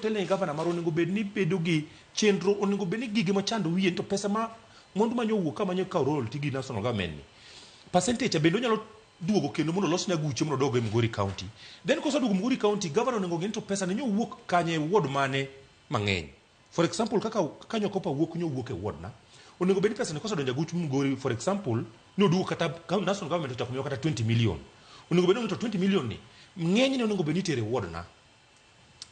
otelne gi gavana marwa onego bed ni bedo gi chenro, onego bed ni gige machando wiye to pesa ma mwandu manyo wuok ka manyo kawo royalty gi national government ni. Percentage bende onyalo duogo kendo mondo olos ne aguche mondo odog e Migori County. Then koseduogo Migori County, governor onego ng'e ni to pesa ni nyowuok kanye e ward mane mang'eny. For example, kaka kanyo kopa wuok nyowuok e ward na, onego bed ni pesa ni kosedonjo aguch Migori, for example, ni oduogo kata national government ochako miyo kata 20 million. Onego bed ni to 20 million ni ng'enyne onego bed ni itere e ward na.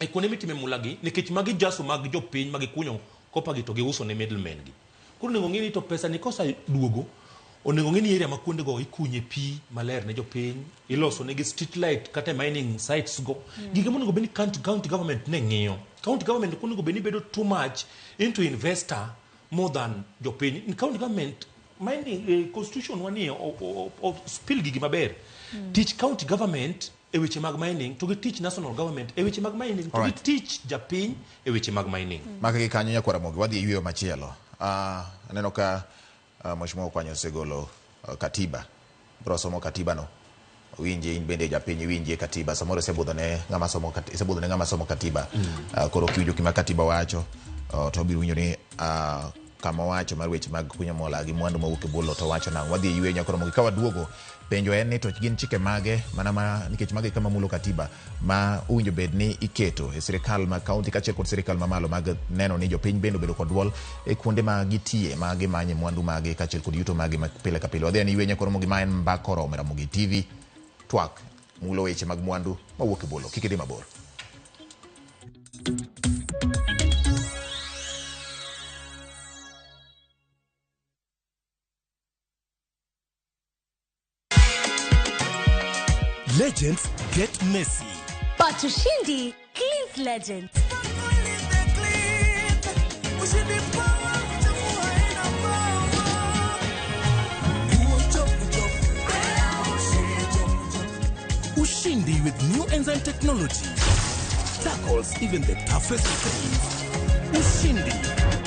E kuonde mitime mula gi, nikech magi jaso mag jopiny ma gikunyo kopa gi to giuso ne middlemen gi. Koro onego ng'e ni to pesa ni koseduogo, onego ng'e ni area ma kuonde go ikunye pi maler ne jopiny, iloso negi street light kata e mining sites go. Gige monego bed ni county government ne ng'iyo. County government ok onego bed ni bedo too much into investor more than jopiny. County government mining constitution wa ni o spill gigi maber. Tich county government e weche mag mining to gi tich national government e weche mag mining to gi tich japiny e weche mag mining. Maka gi kanyo nyakwar Ramogi, wadhi e yweyo machielo. Aneno ka Mheshimiwa Okwanyo osegolo katiba. Bro somo katiba no. Winje in bende japiny iwinjie katiba. Samoro isebudho ne ng'ama somo katiba, isebudho ne ng'ama somo katiba. Koro kiwinjo gima katiba wacho, to obiro winjo ni kama owacho mar weche mag kunyo mola gi mwandu mawuok e bwo lowo to wacho nang'o. Wadhi e yweyo nyakwar Ramogi. Ka waduogo, penjo en ni to gin chike mage mana ma nikech magi kama mulo katiba ma owinjo bed ni iketo e sirikal mag kaunti kaachiel kod sirikal mamalo mag neno ni jopiny bende obedo kod duol e kuonde ma gitiye ma gimanye mwandu magi kaachiel kod yuto magi ma pile ka pile. Wadhi ane yweyo nyakwar Ramogi, ma en Mbaka Oromo e Ramogi TV. Twak mulo weche mag mwandu mawuok e bwo lowo. Kik idhi mabor. Legends get messy. But Ushindi cleans legends. Ushindi with new enzyme technology tackles even the toughest stains. Ushindi.